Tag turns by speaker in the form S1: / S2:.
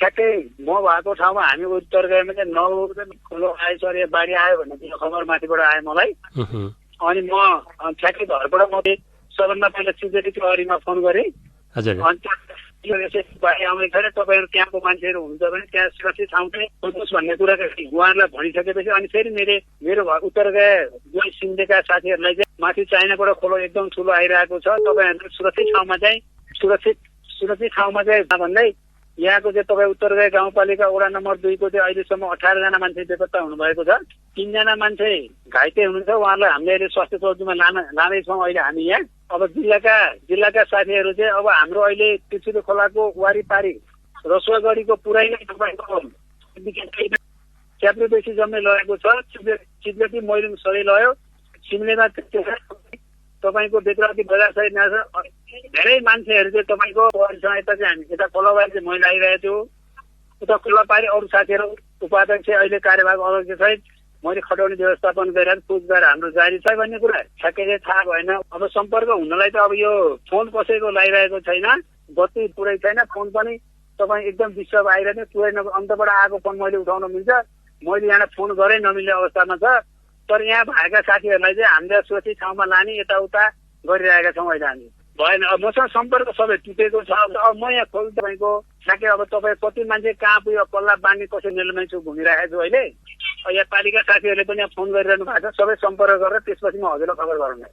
S1: ठ्याक्कै म भएको ठाउँमा हामी उत्तर गएमा चाहिँ 9 खोलो आयो सर बाढी आयो भन्ने खबर माथिबाट आयो मलाई। अनि म ठ्याक्कै घरबाट म सबभन्दा पहिला सिक्युरिटी प्रहरीमा फोन गरेँ। अनि बाढी आउने छैन, तपाईँहरू त्यहाँको मान्छेहरू हुनुहुन्छ भने त्यहाँ सुरक्षित ठाउँ चाहिँ खोज्नुहोस् भन्ने कुरा उहाँहरूलाई भनिसकेपछि अनि फेरि मेरो घर उत्तर गए जो सिन्देका साथीहरूलाई चाहिँ माथि चाइनाबाट खोलो एकदम ठुलो आइरहेको छ, तपाईँहरू सुरक्षित ठाउँमा चाहिँ भन्दै यहाँको चाहिँ तपाईँ उत्तर गए गाउँपालिका वडा नम्बर 2 को चाहिँ अहिलेसम्म 18 जना मान्छे बेपत्ता हुनुभएको छ। 3 जना मान्छे घाइते हुनुहुन्छ, उहाँहरूलाई हामीले अहिले स्वास्थ्य चौकीमा लाँदैछौँ अहिले हामी यहाँ। अब जिल्लाका साथीहरू चाहिँ अब हाम्रो अहिले पृथ्वी खोलाको वारिपारी रसुवागढीको पुरै नै तपाईँको च्याप्रे बेसी जम्मै लगेको छ। चितगटी मैलुङ सबै लग्यो। सिमलेमा तपाईँको बेतराती बजार सहित धेरै मान्छेहरू चाहिँ तपाईँको परिसँग यता चाहिँ हामी यता खोलाबारी चाहिँ मैला आइरहेको थियो। उता खोलापारी अरू साथीहरू उपाध्यक्ष अहिले कार्यवाहक अध्यक्ष सहित मैले खटाउने व्यवस्थापन गरेर पुछगाछ हाम्रो जारी छ भन्ने कुरा ठ्याक्कै चाहिँ थाहा भएन। अब सम्पर्क हुनलाई त अब यो फोन कसैको लगाइरहेको छैन, बत्ती पुरै छैन, फोन पनि तपाईँ एकदम डिस्टर्ब आइरहेको पुरै अन्तबाट आएको फोन मैले उठाउन मिल्छ, मैले यहाँ फोन गरेँ नमिल्ने अवस्थामा छ। तर यहाँ भएका साथीहरूलाई चाहिँ हामीले सुरक्षित ठाउँमा लाने यताउता गरिरहेका छौँ अहिले हामी। भएन अब मसँग सम्पर्क सबै टुटेको छ। अब म यहाँ खोल्नु तपाईँको ठ्याक्कै अब तपाईँ कति मान्छे कहाँ पुग्यो पल्ला बाँड्ने कसै निर्णय छु घुमिरहेको छु अहिले। यहाँ पालिका साथीहरूले पनि यहाँ फोन गरिरहनु भएको छ, सबै सम्पर्क गरेर त्यसपछि म हजुरलाई खबर गराउनु।